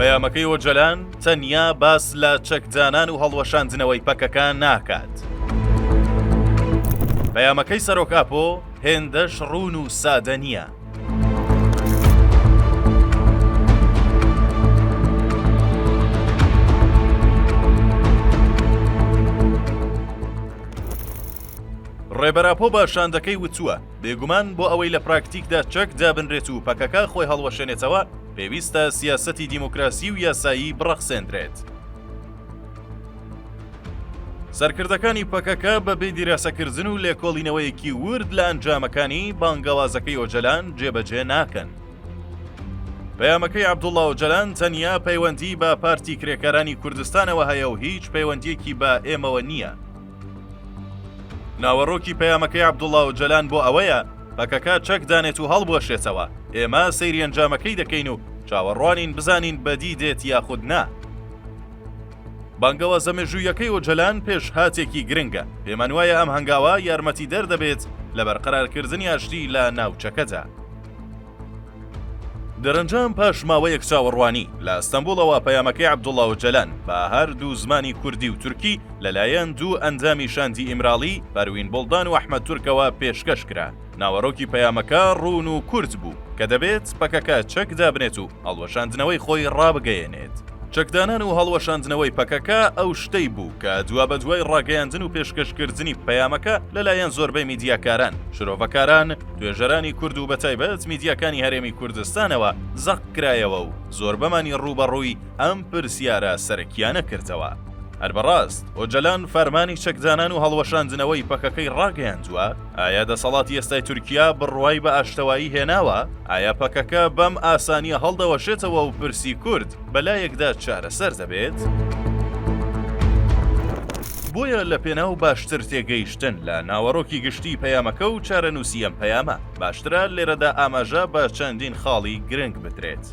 پەیامەکەی ئۆجەلان تەنیا باس لە چەکدانان و هەڵوەشاندنەوەی پەکەکە ناکات. پەیامەکەی سەرۆک ئاپۆ هێندەش ڕوون و سادە نییە. ڕێبەر ئاپۆ بە شاندەکەی وتووە، بێگومان بۆ ئەوەی لە پراکتیکدا چەک دابنرێت و پەکەکە خۆی هەڵوەشێنێتەوە، پێویستە سیاسەتی دیموکراسی و یاسایی بڕەخسێندرێت. سەرکردەکانی پەکەکە بەبێ دیراسەکردن و لێکۆڵینەوەیەکی ورد لە ئەنجامەکانی بانگەوازەکەی ئۆجەلان جێبەجێ ناکەن. پەیامەکەی عەبدوڵا ئۆجەلان تەنیا پەیوەندی بە پارتی کرێکارانی کوردستانەوە هەیە و هیچ پەیوەندییەکی بە ئێمەوە نییە. ناوەڕۆکی پەیامەکەی عەبدوڵا ئۆجەلان بۆ ئەوەیە پەکەکە چەک دانێت و هەڵبوەشێتەوە، ئێمە سەیری ئەنجامەکەی دەکەین و چاوەڕوانین بزانین بەدی دێت یاخود نا. بانگەوازە مێژوویەکەی ئۆجەلان پێشهاتێکی گرنگە، پێمانوایە ئەم هەنگاوە یارمەتیدەر دەبێت لە بەرقەرارکردنی ئاشتی لە ناوچەکەدا. دەرەنجام پاش ماوەیەک چاوەڕوانی، لە ئەستەنبوڵەوە پەیامەکەی عەبدوڵا ئۆجەلان بە هەردوو زمانی کوردی و تورکی لەلایەن دوو ئەندامی شاندی ئیمراڵی، پەروین بوڵدان و ئەحمەد تورکەوە پێشکەش کرا. ناوەڕۆکی پەیامەکە ڕوون و کورت بوو کە دەبێت پەکەکە چەک دابنێت و هەڵوەشاندنەوەی خۆی ڕابگەیەنێت. چەکدانان و هەڵوەشاندنەوەی پەکەکە ئەو شتەی بوو کە دوابەدوای ڕاگەیاندن و پێشکەشکردنی پەیامەکە لەلایەن زۆربەی میدیاکاران، شرۆڤەکاران، توێژەرانی کورد و بەتایبەت میدیاکانی هەرێمی کوردستانەوە زەق کرایەوە و زۆربەمانی ڕووبەڕووی ئەم پرسیارە سەرەکییانە کردەوە. هەر بەڕاست ئۆجەلان فەرمانی چەکدانان و هەڵوەشاندنەوەی پەکەکەی ڕاگەیاندووە؟ ئایا دەسەڵاتی ئێستای تورکیا بڕوای بە ئاشتەوایی هێناوە؟ ئایا پەکەکە بەم ئاسانییە هەڵدەوەشێتەوە و پرسی کورد بەلایەکدا چارەسەر دەبێت؟ بۆیە لە پێناو باشتر تێگەیشتن لە ناوەڕۆکی گشتیی پەیامەکە و چارەنووسی ئەم پەیامە، باشترە لێرەدا ئاماژە بە چەندین خاڵی گرنگ بدرێت.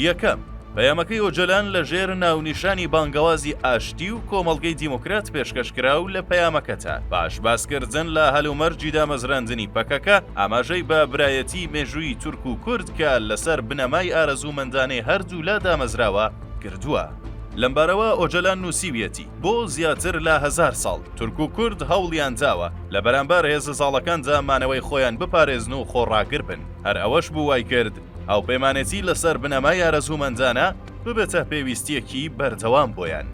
یەکەم، پەیامەکەی ئۆجەلان لە ژێر ناونیشانی بانگەوازی ئاشتی و کۆمەڵگەی دیموکرات پێشکەش کرا و لە پەیامەکەدا پاش باسکردن لە هەلومەرجی دامەزراندنی پەکەکە ئاماژەی بە برایەتیی مێژوویی تورک و کورد کە لەسەر بنەمای ئارەزوومەندانەی هەردوولا دامەزراوە کردووە. لەمبارەوە ئۆجەلان نووسیویەتی، بۆ زیاتر لە هەزار ساڵ، تورک و کورد هەوڵیان داوە لە بەرامبەر هێزە زاڵەکاندا مانەوەی خۆیان بپارێزن و خۆڕاگر بن. هەر ئەوەش بوو وای کرد هاوپەیمانێتی لەسەر بنەمای ئارەزوومەندانە ببێتە پێویستییەکی بەردەوام بۆیان.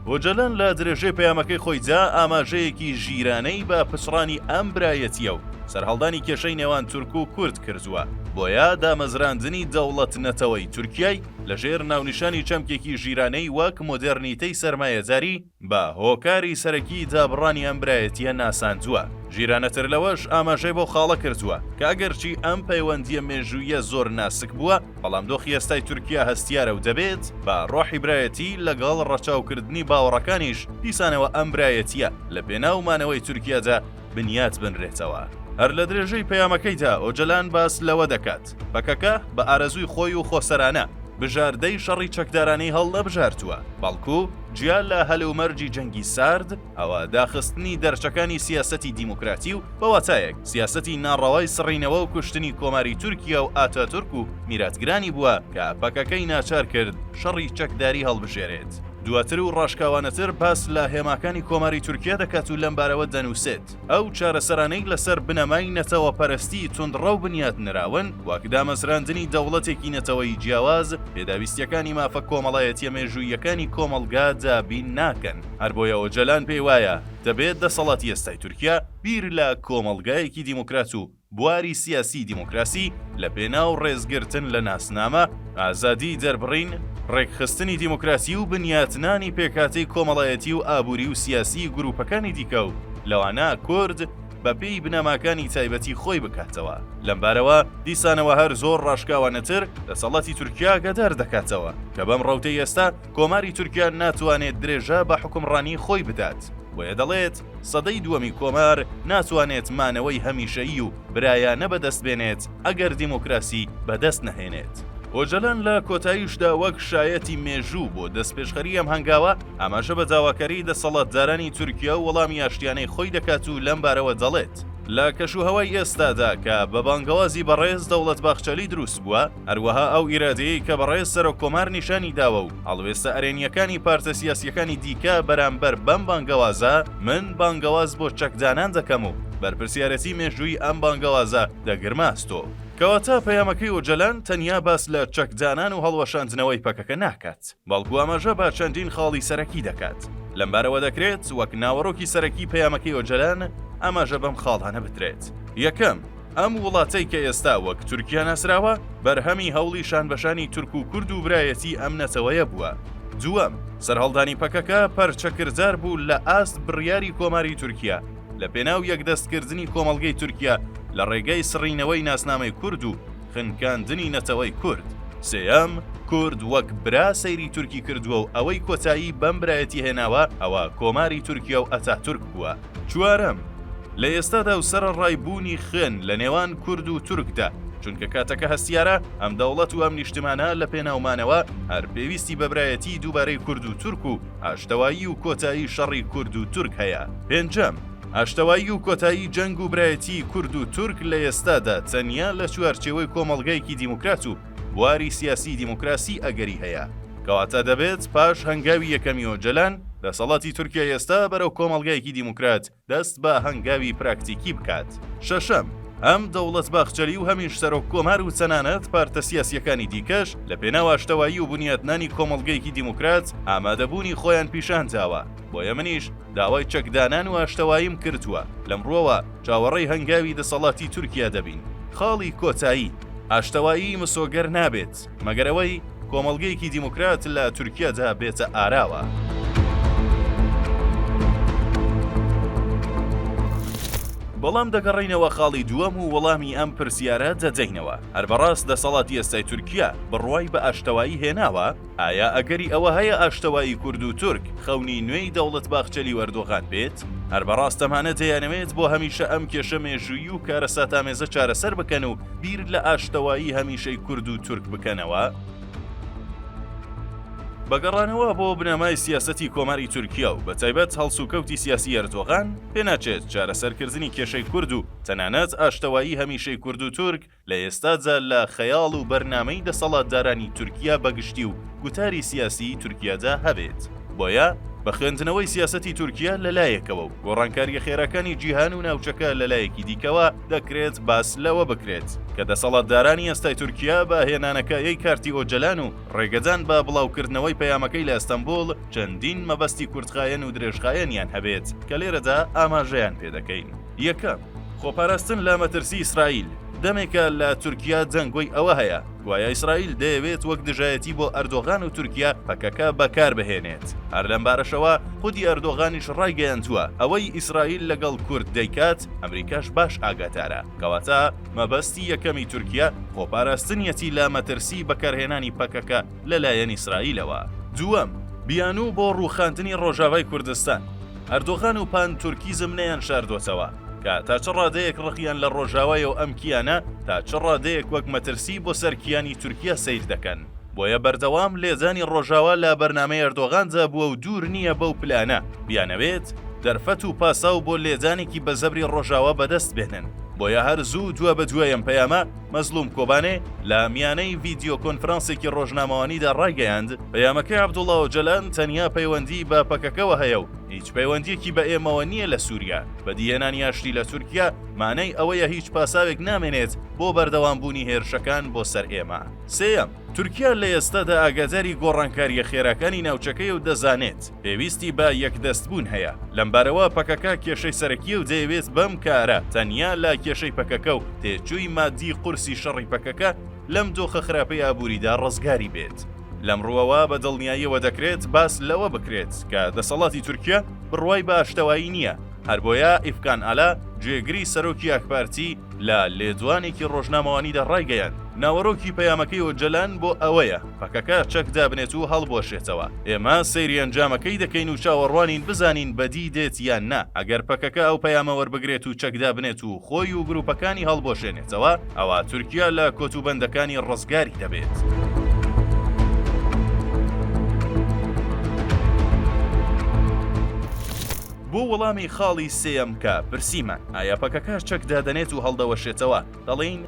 ئۆجەلان لە درێژەی پەیامەکەی خۆیدا ئاماژەیەکی ژیرانەی بە پچڕانی ئەم برایەتییە و سەرهەڵدانی کێشەی نێوان تورک و کورد کردووە، بۆیە دامەزراندنی دەوڵەت-نەتەوەی تورکیای لە ژێر ناونیشانی چەمکێکی ژیرانەی وەک مۆدێرنیتەی سەرمایەداری بە هۆکاری سەرەکیی دابڕانی ئەم برایەتییە ناساندووە. ژیرانەتر لەوەش ئاماژەی بەو خاڵە کردووە کە ئەگەرچی ئەم پەیوەندییە مێژووییە زۆر ناسک بووە، بەڵام دۆخی ئێستای تورکیا هەستیارە و دەبێت بە ڕۆحی برایەتی لەگەڵ ڕەچاوکردنی باوەڕەکانیش دیسانەوە ئەم برایەتییە لە پێناو مانەوەی تورکیادا بنیات بنرێتەوە. هەر لە درێژەی پەیامەکەیدا ئۆجەلان باس لەوە دەکات، پەکەکە بە ئارەزووی خۆی و خۆسەرانە بژاردەی شەڕی چەکدارانەی هەڵنەبژاردووە، بەڵکو جیا لە هەلومەرجی جەنگی سارد، ئەوە داخستنی دەرچەکانی سیاسەتی دیموکراتی و بە واتایەک سیاسەتی ناڕەوای سڕینەوە و کوشتنی کۆماری تورکیا و ئاتاتورک و میراتگرانی بووە کە پەکەکەی ناچار کرد شەڕی چەکداری هەڵبژێرێت. دواتر و ڕاشکاوانەتر باس لە هێماکانی کۆماری تورکیا دەکات و لەمبارەوە دەنووسێت، ئەو چارەسەرانەی لەسەر بنەمای نەتەوەپەرستی توندڕەو بنیات نراون، وەک دامەزراندنی دەوڵەتێکی نەتەوەیی جیاواز، پێداویستییەکانی مافە کۆمەڵایەتییە مێژووییەکانی کۆمەڵگا دابین ناکەن. هەر بۆیە ئۆجەلان پێی وایە دەبێت دەسەڵاتی ئێستای تورکیا بیر لە کۆمەڵگایەکی دیموکرات و بواری سیاسیی دیموکراسی لە پێناو ڕێزگرتن لە ناسنامە، ئازادیی دەربڕین، ڕێکخستنی دیموکراسی و بنیاتنانی پێکهاتەی کۆمەڵایەتی و ئابووری و سیاسیی گرووپەکانی دیکە و لەوانە کورد بە پێی بنەماکانی تایبەتی خۆی بکاتەوە. لەمبارەوە دیسانەوە هەر زۆر ڕاشکاوانەتر دەسەڵاتی تورکیا ئاگادار دەکاتەوە کە بەم ڕەوتەی ئێستا کۆماری تورکیا ناتوانێت درێژە بە حوکمڕانی خۆی بدات، بۆیە دەڵێت، سەدەی دووەمی کۆمار ناتوانێت مانەوەی هەمیشەیی و برایانە بەدەست بێنێت ئەگەر دیموکراسی بەدەست نەهێنێت. ئۆجەلان لە کۆتاییشدا وەک شایەتی مێژوو بۆ دەستپێشخەری ئەم هەنگاوە ئاماژە بە داواکاریی دەسەڵاتدارانی تورکیا و وەڵامی ئاشتیانەی خۆی دەکات و لەم بارەوە دەڵێت. لە کەشوهەوای ئێستادا کە بە بانگەوازی بەڕێز دەوڵەت باخچەلی دروست بووە، هەروەها ئەو ئیرادەیەی کە بەڕێز سەرۆک کۆمار نیشانی داوە و هەڵوێستە ئەرێنییەکانی پارتە سیاسییەکانی دیکە بەرامبەر بەم بانگەوازە، من بانگەواز بۆ چەکدانان دەکەم و بەرپرسیارێتی مێژوویی ئەم بانگەوازە دەگرمە ئەستۆ. کەواتە پەیامەکەی ئۆجەلان تەنیا باس لە چەکدانان و هەڵوەشاندنەوەی پەکەکە ناکات، بەڵکو ئاماژە بە چەندین خاڵی سەرەکی دەکات. لەمبارەوە دەکرێت وەک ناوەڕۆکی سەرەکی پەیامەکەی ئۆجەلان ئاماژە بەم خاڵانە بدرێت. یەکەم، ئەم وڵاتەی کە ئێستا وەک تورکیا ناسراوە، بەرهەمی هەوڵی شانبەشانی تورک و کورد و برایەتی ئەم نەتەوەیە بووە. دووەم، سەرهەڵدانی پەکەکە پەرچەکردار بوو لە ئاست بڕیاری کۆماری تورکیا لە پێناو یەکدەستکردنی کۆمەڵگەی تورکیا لە ڕێگەی سڕینەوەی ناسنامەی کورد و خنکاندنی نەتەوەی کورد. سێیەم، کورد وەک برا سەیری تورکی کردووە و ئەوەی کۆتایی بەم برایەتی هێناوە ئەوە کۆماری تورکیا و ئەتاتورک بووە. چوارەم، لە ئێستادا و سەرەڕای بوونی خوێن لە نێوان کورد و تورکدا، چونکە کاتەکە هەستیارە، ئەم دەوڵەت و ئەم نیشتمانە لە پێناو مانەوە هەر پێویستی بە برایەتیی دووبارەی کورد و تورک و ئاشتەوایی و کۆتایی شەڕی کورد و تورک هەیە. پێنجەم، ئاشتەوایی و کۆتایی جەنگ و برایەتیی کورد و تورک لە ئێستادا تەنیا لە چوارچێوەی کۆمەڵگایەکی دیموکرات و بواری سیاسیی دیموکراسی ئەگەری هەیە. کەواتە دەبێت پاش هەنگاوی یەکەمی ئۆجەلان، دەسەڵاتی تورکیای ئێستا بەرەو کۆمەڵگایەکی دیموکرات دەست بە هەنگاوی پراکتیکی بکات. شەشەم، هەم دەوڵەت باخچەلی و هەمیش سەرۆک کۆمار و تەنانەت پارتە سیاسییەکانی دیکەش لە پێناو ئاشتەوایی و بنیاتنانی کۆمەڵگەیەکی دیموکرات ئامادەبوونی خۆیان پیشان داوە، بۆیە منیش داوای چەکدانان و ئاشتەواییم کردووە، لەم ڕووەوە چاوەڕێی هەنگاوی دەسەڵاتی تورکیا دەبین. خاڵی کۆتایی، ئاشتەوایی مسۆگەر نابێت، مەگەر ئەوەی کۆمەڵگەیەکی دیموکرات لە تورکیادا بێتە ئاراوە. بەڵام دەگەڕێینەوە خاڵی دووەم و وەڵامی ئەم پرسیارە دەدەینەوە، هەر بەڕاست دەسەڵاتی ئێستای تورکیا بڕوای بە ئاشتەوایی هێناوە؟ ئایا ئەگەری ئەوە هەیە ئاشتەوایی کورد و تورک خەونی نوێی دەوڵەت باخچەلی و ئەردۆغان بێت؟ هەر بەڕاست ئەمانە دەیانەوێت بۆ هەمیشە ئەم کێشە مێژوویی و کارەساتئامێزە چارەسەر بکەن و بیر لە ئاشتەوایی هەمیشەی کورد و تورک بکەنەوە؟ بە گەڕانەوە بۆ بنەمای سیاسەتی کۆماری تورکیا و بەتایبەت هەڵسوکەوتی سیاسی ئەردۆغان، پێناچێت چارەسەرکردنی کێشەی کورد و تەنانەت ئاشتەوایی هەمیشەی کورد و تورک لە ئێستادا لە خەیاڵ و بەرنامەی دەسەڵاتدارانی تورکیا بە گشتی و گوتاری سیاسیی تورکیادا هەبێت. بۆیە بە خوێندنەوەی سیاسەتی تورکیا لە لایەکەوە و گۆڕانکارییە خێراکانی جیهان و ناوچەکە لە لایەکی دیکەوە دەکرێت باس لەوە بکرێت کە دەسەڵاتدارانی ئێستای تورکیا بە هێنانەکایەی کارتی ئۆجەلان و ڕێگەدان بە بڵاوکردنەوەی پەیامەکەی لە ئەستەنبوڵ چەندین مەبەستی کورتخایەن و درێژخایەنیان هەبێت کە لێرەدا ئاماژەیان پێدەکەین. یەکەم، خۆپاراستن لە مەترسی ئیسرائیل، دەمێکە لە تورکیا دەنگۆی ئەوە هەیە گوایە ئیسرائیل دەیەوێت وەک دژایەتی بۆ ئەردۆغان و تورکیا پەکەکە بەکاربهێنێت، هەر لەمبارەشەوە خودی ئەردۆغانیش ڕایگەیاندووە ئەوەی ئیسرائیل لەگەڵ کورد دەیکات ئەمریکاش باش ئاگادارە، کەواتە مەبەستی یەکەمی تورکیا خۆپاراستنیەتی لە مەترسی بەکارهێنانی پەکەکە لەلایەن ئیسرائیلەوە. دووەم، بیانوو بۆ ڕووخاندنی ڕۆژاڤای کوردستان، ئەردۆغان و پان تورکیزم نەیانشاردۆتەوە کە تا چ ڕادەیەک ڕقیان لە ڕۆژاوایە و ئەم کیانە تا چ ڕادەیەک وەک مەترسی بۆ سەر کیانی تورکیا سەیر دەکەن. بۆیە بەردەوام لێدانی ڕۆژاوا لە بەرنامەی ئەردۆغاندا بووە و دوور نییە بەو پلانە بیانەوێت دەرفەت و پاساو بۆ لێدانێکی بە زەبری ڕۆژاوا بەدەست بێنن. بۆیە هەر زوو دوابەدوای ئەم پەیامە مەزڵوم کۆبانێ لە میانەی ڤیدیۆ کۆنفرانسێکی ڕۆژنامەوانیدا ڕایگەیاند، پەیامەکەی عەبدوڵا ئۆجەلان تەنیا پەیوەندیی بە پەکەکەوە هەیە و هیچ پەیوەندییەکی بە ئێمەوە نییە لە سووریا، بەدیهێنانی ئاشتی لە تورکیا مانای ئەوەیە هیچ پاساوێک نامێنێت بۆ بەردەوامبوونی هێرشەکان بۆ سەر ئێمە. سێیەم، تورکیا لە ئێستادا ئاگاداری گۆڕانکارییە خێراکانی ناوچەکەیە و دەزانێت پێویستی بە یەکدەستبوون هەیە، لەمبارەوە پەکەکە کێشەی سەرەکییە و دەیەوێت بەم کارە تەنیا لە کێشەی پەکەکە و تێچووی مادیی قورسی شەڕی پەکەکە لەم دۆخە خراپەی ئابووریدا ڕزگاری بێت. لەم ڕووەوە بە دڵنیاییەوە دەکرێت باس لەوە بکرێت کە دەسەڵاتی تورکیا بڕوای بە ئاشتەوایی نییە، هەربۆیە ئیفکان ئالا جێگری سەرۆکی ئاکپارتی لە لێدوانێکی ڕۆژنامەوانیدا ڕایگەیاند، ناوەرۆکی پەیامەکەی ئۆجەلان بۆ ئەوەیە پەکەکە چەک دابنێت و هەڵبوەشێتەوە، ئێمە سەیری ئەنجامەکەی دەکەین و چاوەڕوانین بزانین بەدی دێت یان نا، ئەگەر پەکەکە ئەو پەیامە وەربگرێت و چەک دابنێت و خۆی و گروپەکانی هەڵبوەشێنێتەوە، ئەوا تورکیا لە کۆتوبەندەکانی ڕزگاری دەبێت. بۆ. وەڵامی خاڵی سێیەم کە پرسیمان ئایا پەکەکە چەک دادەنێت و هەڵدەوەشێتەوە، دەڵێین،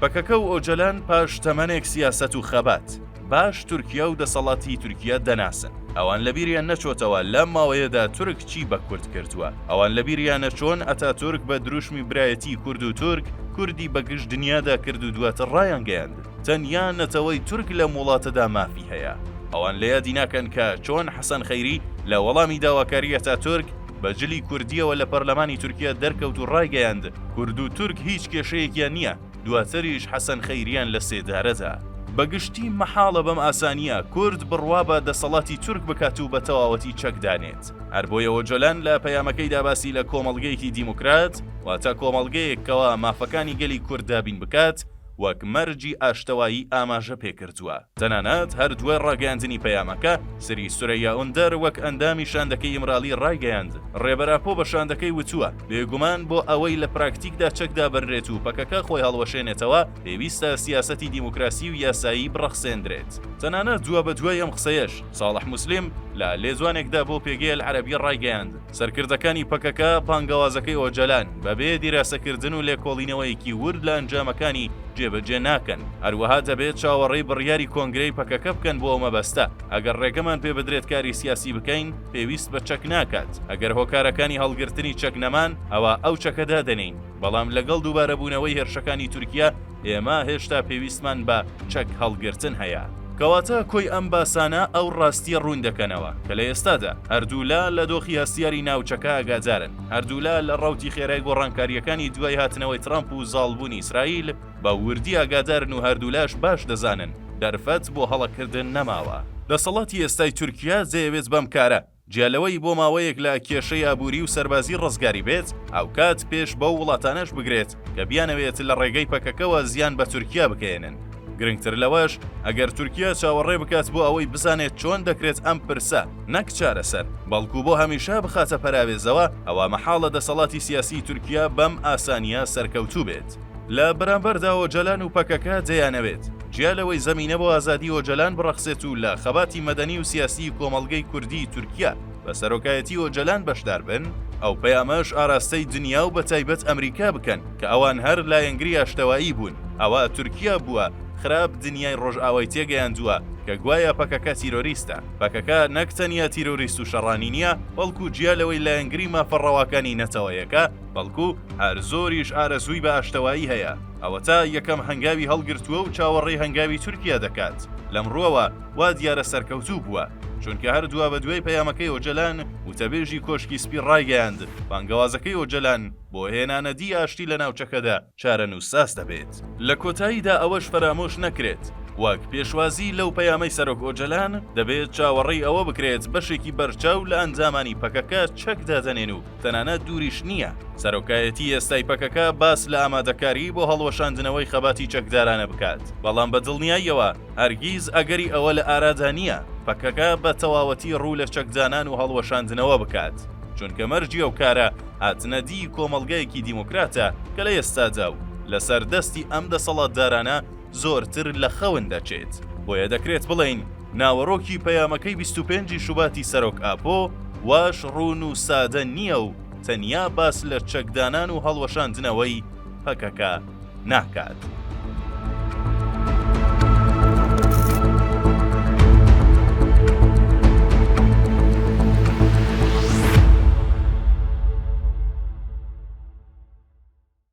پەکەکە و ئۆجەلان پاش تەمەنێک سیاسەت و خەبات، باش تورکیا و دەسەڵاتی تورکیا دەناسن. ئەوان لەبیریان نەچۆتەوە لەم ماوەیەدا تورک چی بە کورد کردووە. ئەوان لەبیریانە چۆن ئەتاتورک بە دروشمی برایەتی کورد و تورک، کوردی بە گژ دنیادا کرد و دواتر ڕایانگەیاند تەنیا نەتەوەی تورک لەم وڵاتەدا مافی هەیە. ئەوان لە یادی ناکەن کە چۆن حەسەن خەیری لە وەڵامی داواکاری ئەتاتورک بە جلی کوردییەوە لە پەرلەمانی تورکیا دەرکەوت و ڕایگەیاند کورد و تورک هیچ کێشەیەکیان نییە، دواتریش حەسەن خەیریان لە سێدارە دا. بە گشتی مەحاڵە بەم ئاسانییە کورد بڕوا بە دەسەڵاتی تورک بکات و بە تەواوەتی چەک دانێت. هەر بۆیە ئۆجەلان لە پەیامەکەیدا باسی لە کۆمەڵگەیەکی دیموکرات، واتە کۆمەڵگەیەک کەوا مافەکانی گەلی کورد دابین بکات، وەک مەرجی ئاشتەوایی ئاماژە پێکردووە. تەنانەت هەر دوای ڕاگەیاندنی پەیامەکە، سری سورەیا ئوندەر وەک ئەندامی شاندەکەی ئیمرالی ڕایگەیاند، ڕێبەر ئاپۆ بە شاندەکەی وتووە، بێگومان بۆ ئەوەی لە پراکتیکدا چەک دابنرێت و پەکەکە خۆی هەڵوەشێنێتەوە، پێویستە سیاسەتی دیموکراسی و یاسایی بڕەخسێندرێت. تەنانەت دوابەدوای ئەم قسەیەش، ساڵح موسلیم لە لێدوانێکدا بۆ پێگەی ئەلعەرەبیە ڕایگەیاند، سەرکردەکانی پەکەکە بانگەوازەکەی ئۆجەلان بەبێ دیراسەکردن و لێکۆڵینەوەیەکی ورد لە ئەنجامەکانی جێبەجێ ناکەن، هەروەها دەبێت چاوەڕێی بڕیاری کۆنگرەی پەکەکە بکەن بۆ ئەو مەبەستە، ئەگەر ڕێگەمان پێبدرێت کاری سیاسی بکەین پێویست بە چەک ناکات، ئەگەر هۆکارەکانی هەڵگرتنی چەک نەمان ئەوا ئەو چەکە دادەنێین، بەڵام لەگەڵ دووبارەبوونەوەی هێرشەکانی تورکیا ئێمە هێشتا پێویستمان بە چەک هەڵگرتن هەیە. کەواتە کۆی ئەم باسانە ئەو ڕاستییە ڕوون دەکەنەوە کە لە ئێستادا هەردوولا لە دۆخی هەستیاری ناوچەکە ئاگادارن، هەردوولا لە ڕەوتی خێرای گۆڕانکارییەکانی دوای هاتنەوەی ترەمپ و زاڵبوونی ئیسرائیل بە وردی ئاگادارن و هەردوولاش باش دەزانن دەرفەت بۆ هەڵەکردن نەماوە. دەسەڵاتی ئێستای تورکیا دەیەوێت بەم کارە جیا لەوەی بۆ ماوەیەک لە کێشەی ئابووری و سەربازی ڕزگاری بێت، هاوکات پێش بەو وڵاتانەش بگرێت کە بیانەوێت لە ڕێگەی پەکەکەوە زیان بە تورکیا بگەیەنن. گرنگتر لەوەش، ئەگەر تورکیا چاوەڕێ بکات بۆ ئەوەی بزانێت چۆن دەکرێت ئەم پرسە نەک چارەسەر، بەڵکو بۆ هەمیشە بخاتە پەراوێزەوە، ئەوا مەحاڵە دەسەڵاتی سیاسیی تورکیا بەم ئاسانییە سەرکەوتوو بێت. لە بەرامبەردا ئۆجەلان و پەکەکە دەیانەوێت جیا لەوەی زەمینە بۆ ئازادی ئۆجەلان بڕەخسێت و لە خەباتی مەدەنی و سیاسیی کۆمەڵگەی کوردیی تورکیا بە سەرۆکایەتی ئۆجەلان بەشدار بن، ئەو پەیامەش ئاراستەی دنیا و بەتایبەت ئەمریکا بکەن کە ئەوان هەر لایەنگری ئاشتەوایی بوون، ئەوە تورکیا بووە خراپ دنیای ڕۆژئاوای تێگەیاندووە کە گوایا پەکەکە تیرۆریستە. پەکەکە نەک تەنیا تیرۆریست و شەڕانی نییە، بەڵکو جیا لەوەی لایەنگری مافە ڕەواکانی نەتەوەیەکە، بەڵکو هەر زۆریش ئارەزووی بە ئاشتەوایی هەیە، ئەوەتا یەکەم هەنگاوی هەڵگرتووە و چاوەڕێی هەنگاوی تورکیا دەکات، لەم ڕووەوە وا دیارە سەرکەوتوو بووە، چونکە هەر دوابەدوای پەیامەکەی ئۆجەلان، وتەبێژی کۆشکی سپی ڕایگەیاند، بانگەوازەکەی ئۆجەلان بۆ هێنانەدی ئاشتی لە ناوچەکەدا چارەنووسساز دەبێت. لە کۆتاییدا ئەوەش فەرامۆش نەکرێت، وەک پێشوازی لەو پەیامەی سەرۆک ئۆجەلان، دەبێت چاوەڕێی ئەوە بکرێت بەشێکی بەرچاو لە ئەندامانی پەکەکە چەک دادەنێن و تەنانەت دووریش نییە سەرۆکایەتی ئێستای پەکەکە باس لە ئامادەکاری بۆ هەڵوەشاندنەوەی خەباتی چەکدارانە بکات، بەڵام بە دڵنیاییەوە هەرگیز ئەگەری ئەوە لە ئارادا نییە پەکەکە بە تەواوەتی ڕوو لە چەکدانان و هەڵوەشاندنەوە بکات، چونکە مەرجی ئەو کارە هاتنەدیی کۆمەڵگایەکی دیموکراتە کە لە ئێستادا و لەسەر دەستی ئەم دەسەڵاتدارانە زۆرتر لە خەون دەچێت. بۆیە دەکرێت بڵێین ناوەڕۆکی پەیامەکەی 25 ی شوباتی سەرۆک ئاپۆ واش ڕوون و سادە نییە و تەنیا باس لە چەکدانان و هەڵوەشاندنەوەی پەکەکە ناکات.